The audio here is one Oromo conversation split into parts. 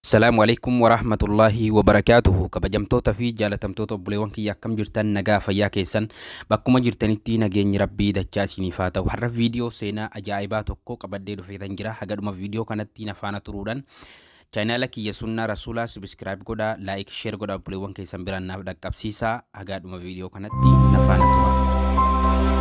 Salaamu alaikum warahmatullaahi wabarakaatuhu. Kabajamtoota fi jaalatamtoota obboleewwan kiyya, akkam jirtan? Nagaa fayyaa keessan? Bakkuma jirtanitti nageenyi Rabbii dachaa isiniif haa ta'u. Har'a viidiyoo seenaa ajaa'ibaa tokko qabadhee dhufeetan jira. Hagadhuma viidiyoo kanatti na faana turuudhaan chaanaala kiyya Sunnaa Rasuulaa subscribe godhaa, like, share godhaa, obboleewwan keessan biraan naaf dhaqqabsiisaa. Hagaadhuma viidiyoo kanatti na faana tura.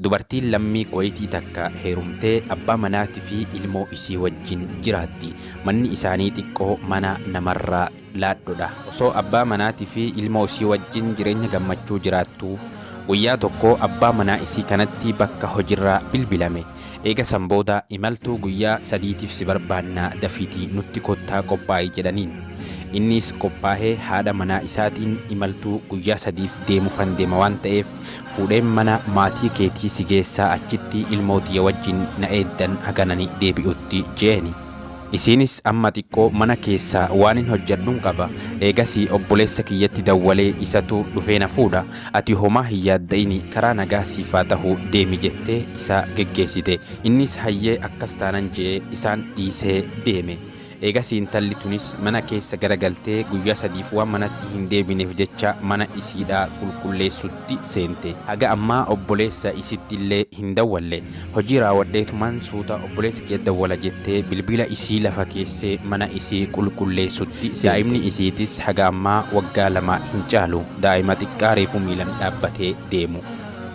Dubartiin lammii Kuweetii takka heerumtee abbaa manaatii fi ilmoo isii wajjin jiraatti. Manni isaanii xiqqoo, mana namarraa laadhodha. Osoo abbaa manaatii fi ilmoo isii wajjin jireenya gammachuu jiraattuu, guyyaa tokko abbaa manaa isii kanatti bakka hojirraa bilbilame. Eega san booda imaltuu guyyaa sadiitiif si barbaannaa, dafiitii nutti kottaa, qophaa'i jedhaniin. Innis qophaahee haadha manaa isaatiin, imaltuu guyyaa sadiif deemufan deema waan ta'eef, fuudheen mana maatii keetii si geessaa, achitti ilmoo tiyya wajjin na eeddan hagan ani deebi'utti jeeni. Isiinis amma xiqqoo mana keessaa waanin hojjadhun qaba. Eegasii obboleessa kiyyatti dawwalee isatu dhufee na fuudha. Ati homaa hin yaadda'ini, karaa nagaa siif haa tahu, deemi jettee isa geggeessite. Innis hayyee akkas taanan je'ee isaan dhiisee deeme. Eegasii intalli tunis mana keessa gara galtee guyyaa sadiif waan manatti hin deebineef jecha mana isiidhaa qulqulleessutti seente. Haga ammaa obboleessa isittillee hin dawwalle. Hojii raawadheetuman suuta obboleessa kiyya dawwala jettee bilbila isii lafa keessee mana isii qulqulleessutti seente. Daa'imni isiitis haga ammaa waggaa 2 hin caalu. Daa'ima xiqqaa reefu miilan dhaabbatee deemu.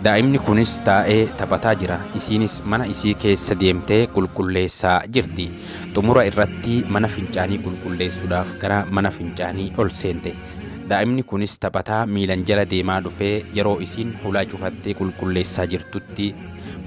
Daa'imni kunis taa'ee taphataa jira. Isiinis mana isii keessa deemtee qulqulleessaa jirti. Xumura irratti mana fincaanii qulqulleessuudhaaf gara mana fincaanii ol seente. Daa'imni kunis taphataa miilan jala deemaa dhufee yeroo isiin hulaa cufattee qulqulleessaa jirtutti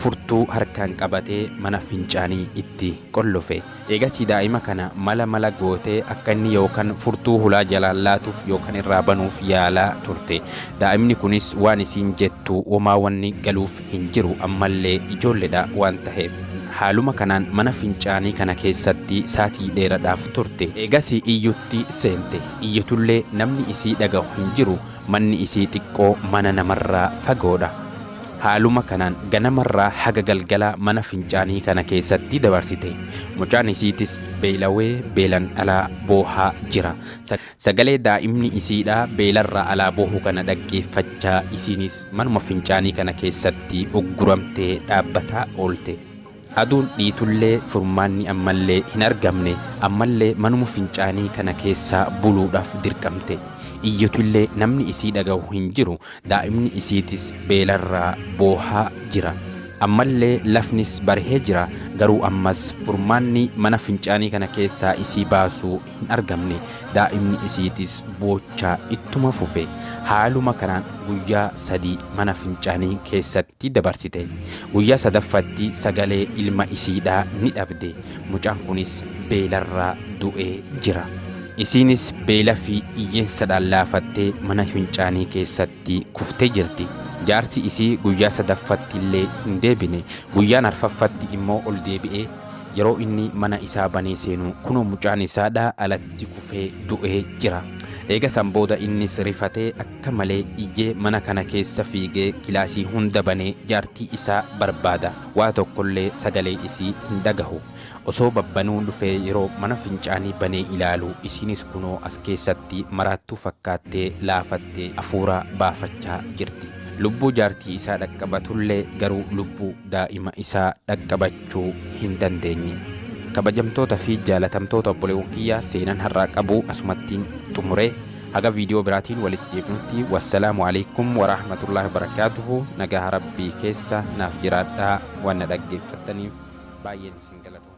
furtuu harkaan qabatee mana fincaanii itti qollofe. Eegasii daa'ima kana mala mala gootee akka inni yookan furtuu hulaa jalaan laatuuf yookan irraa banuuf yaalaa turte. Daa'imni kunis waan isiin jettu womaa wanni galuuf hin jiru, ammallee ijoolledha waan taheef. Haaluma kanaan mana fincaanii kana keessatti saatii dheeradhaaf turte. Eegasii iyyutti seente. Iyyitullee namni isii dhagahu hin jiru. Manni isii xiqqoo mana namarraa fagoodha. Haaluma kanaan ganamarraa haga galgalaa mana fincaanii kana keessatti dabarsite. Mucaan isiitis beelawee beelan alaa boohaa jira. Sagalee daa'imni isiidhaa beelarraa alaa boohu kana dhaggeeffachaa isiinis manuma fincaanii kana keessatti ugguramtee dhaabbataa oolte. Aduun dhiitullee furmaanni ammallee hin argamne. Ammallee manuma fincaanii kana keessa buluudhaaf dirqamte. Iyyitullee namni isii dhagahu hin jiru. Daa'imni isiitis beelarraa boohaa jira. Ammallee lafnis barihee jira. Garuu ammas furmaanni mana fincaanii kana keessaa isii baasu hin argamne. Daa'imni isiitis boochaa ittuma fufe. Haaluma kanaan guyyaa 3 mana fincaanii keessatti dabarsite. Guyyaa sadaffatti sagalee ilma isiidhaa ni dhabde. Mucaan kunis beelarraa du'ee jira. Isiinis beela fi iyyeensadhaan laafattee mana fincaanii keessatti kuftee jirti. Jaarsi isii guyyaa sadaffattillee hin deebine. Guyyaan arfaffatti immoo ol deebi'ee yeroo inni mana isaa banee seenu kunoo mucaan isaadhaa alatti kufee du'ee jira. Eega san booda innis rifatee akka malee iyyee mana kana keessa fiigee kilaasii hunda banee jaartii isaa barbaada. Waa tokkollee sagalee isii hin dhagahu. Osoo babbanuu dhufee yeroo mana fincaanii banee ilaalu isiinis kunoo as keessatti maraattuu fakkaattee laafattee afuura baafachaa jirti. Lubbuu jaartii isaa dhaqqabatullee garuu lubbuu daa'ima isaa dhaqqabachuu hin dandeenye. Kabajamtoota fi jaalatamtoota obboleewwan kiyya, seenan har'aa qabu asumattiin xumure. Haga viidiyoo biraatiin walitti deebinutti, wassalaamu alaikum warahmatullaahi wabarakaatuhu. Nagaa Rabbii keessa naaf jiraadhaa. Waan na dhaggeeffattaniif baay'een isin galatoomfadha.